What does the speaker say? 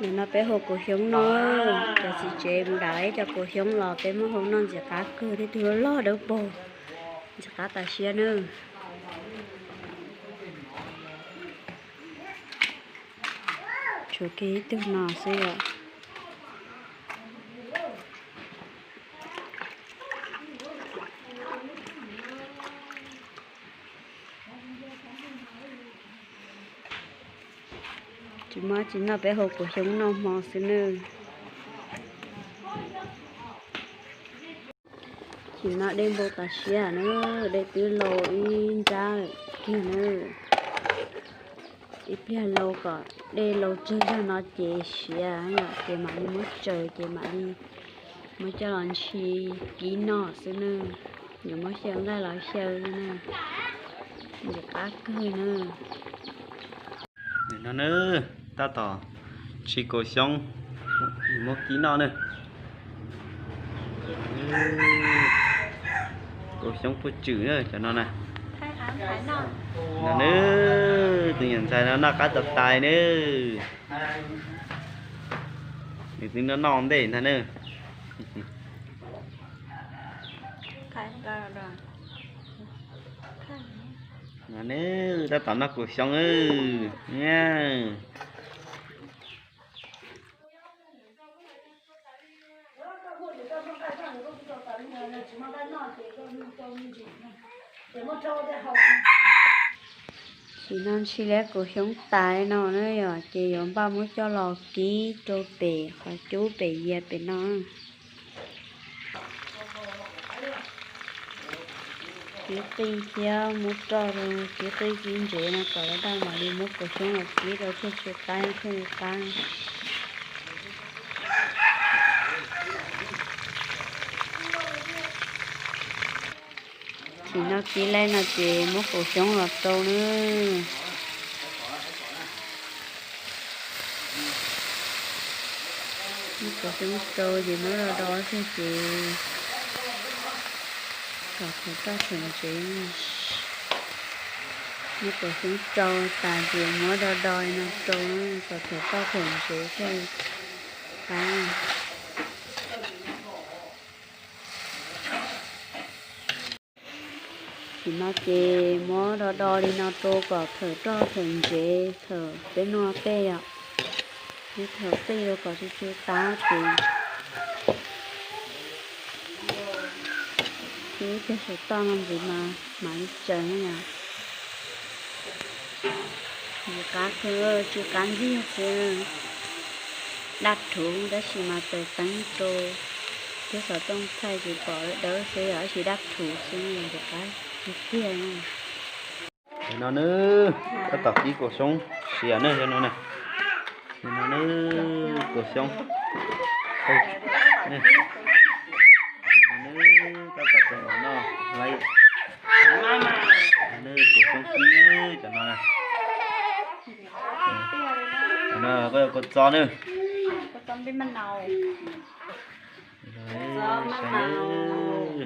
Nim no peb hau kaus xyoob noj, cov txiv tsev mus dam ib co kaus xyoob los peb muab hau noj ntxim qab kawg, tej tug loj loj dawb paug, ntxim qab tas siab nawb. Tshuav kiag ib tug no xwb os. Tsis muaj tsis noj, peb hau kaus xyoob noj hmo xwb nawb. Nim no dej npau tas siab na, dej twb lau ib nrab kiag na. Ib pliag lau kom dej lau tsawg zog no ces siav yom, ces mam li muab tsaws ces mam li muab coj los ntshis kib noj xwb na. Yuav muab xyaw nqaij los xyaw xwb na. Ntxim qab kawg na. Nim no na, tab tom ntshis kaus xyoob muab kib noj na. Kaus xyoob puag tswm na cov no na. No na, tus niam ntxhais no noj qab tau tais na. Nws twb noj noj ntej ntag na. No na, tab tom noj kaus xyoob na. Sim no ntshis li kaus xyoob tas no na yom, ces yuav npaj muab coj los kib rau pem qhov cub pem yias pem no. Kib qij thiab muab roj rau, kib qij kib ntsev no kom lawv daj mam li muab kaus xyoob los kib rau thiaj tsis qab thiaj li qab. Sim no kib laib no ces muab kaus xyoob los rau na. Muab kaus xyoob rau ces muab do do xwb ces kom thaum roj thaum ntsev. Muab kaus xyoob rau tas ces muab do do no rau kom thaum roj thaum ntsev thiaj li qab. Sim no ces muab do do li no rau kom thaum roj thaum ntsev thaum peb noj tej yom, thaum qij rau kom tsis tsw qab ces ib pliag saum toj no ntxiv mas mam li tsaws na yom. Ntxim qab kawg, tsw qab ntiag xwb. Daj rhuv tab sis mas tawm teeb rau thiab xov tooj thaij ces pom dawb xwb yom, tab sis daj rhuv xwb ntxim qab tiag tiag. Nim no nawb, tab tom kib kaus xyoob siav nawb, no na. Nim no nawb, kaus xyoob. Nim no nawb, tab tom tau noj lawm. Nim no nawb, kaus xyoob kib nawb, cov no na. Cov no koj yuav kua txob nawb. Saib nawb.